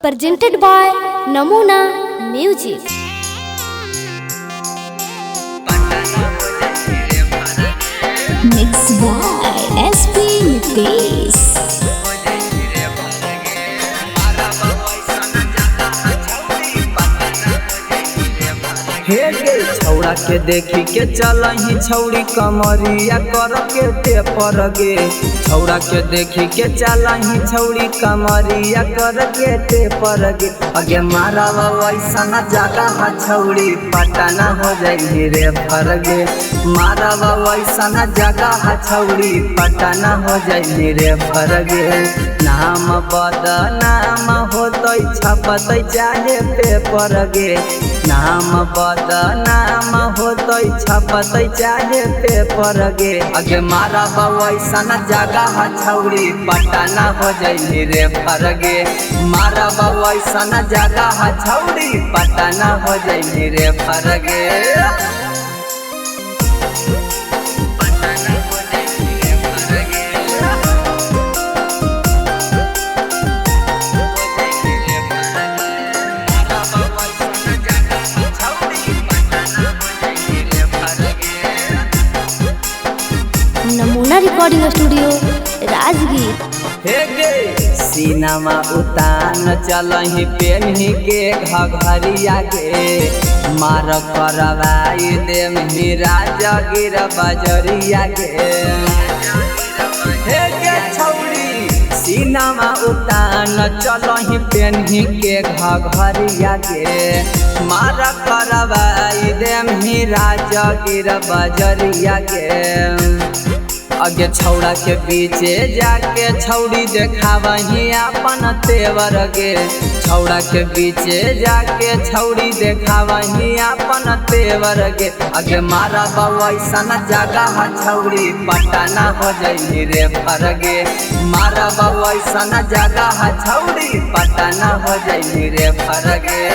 Presented by Namuna Music. Mixed by SP Nitesh. हे गे छौड़ा के देखी के चलही छौड़ी कमरिया कर के ते पर गे। छौड़ा के देखी के चलही छौड़ी कमरिया कर के ते पर गे। अगे मारा वैसन जगह छौड़ी पटना हो जाई रे फर गे। मारा वैसन जगह छौड़ी पटना हो जाई रे फर गे। नाम बदनाम होतै छपतै चाहे पेपर गे। नाम बदनाम होतै छपतै चाहे पेपर गे। अगे मारा वैसन जगह छौड़ी पटना हो जाई रे फर गे। मारा वैसन जगह छौड़ी पटना हो जाई रे फर गे। Namuna Recording Studio, Rajgir. हे गे सीनामा उतान चलही पेन्ही के घघरिया गे। मार करवाई देमही राजा गिर बजरिया गे। हे गे छौड़ी सीनामा उतान चलही पेन्ही के घघरिया गे। मार करवाई देमही राजा गिर बजरिया गे। अगे छौड़ा के पीछे जाके छौड़ी देखावही अपन तेवर गे। छौड़ा के पीछे जाके छौड़ी देखावही अपन तेवर गे। अगे मारा वैसन जगह छौड़ी पटना हो जाई रे फर गे। मारा वैसन जगह छौड़ी पटना हो जाई रे फर गे।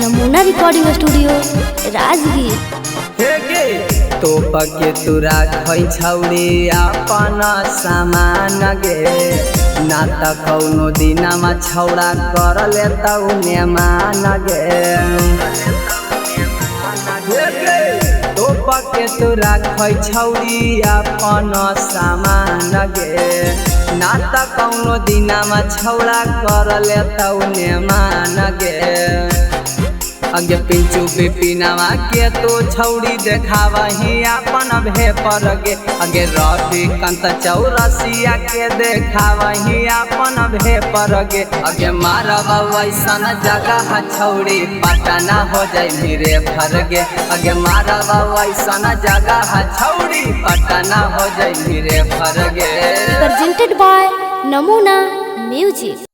Namuna Recording Studio, Rajgir. हे गे तोप के तू राखै छौड़ी अपन सामान गे। ना त कौनो दिनमा छौड़ा कर लेतौ नेमान गे। हे गे तोप के तू राखै छौड़ी अपन सामान गे। ना त कौनो दिनमा छौड़ा कर लेतौ नेमान गे। अगे पिंचू पिपिनावा के तो छौड़ी देखावही अपन भेपर गे। अगे रवि कंत चौरसिया के देखावही अपन भेपर गे। अगे मारब वैसन जगह छौड़ी पटना हो जाई रे फर गे। अगे मारब वैसन जगह छौड़ी पटना हो जाई रे फर गे। Presented by Namuna Music.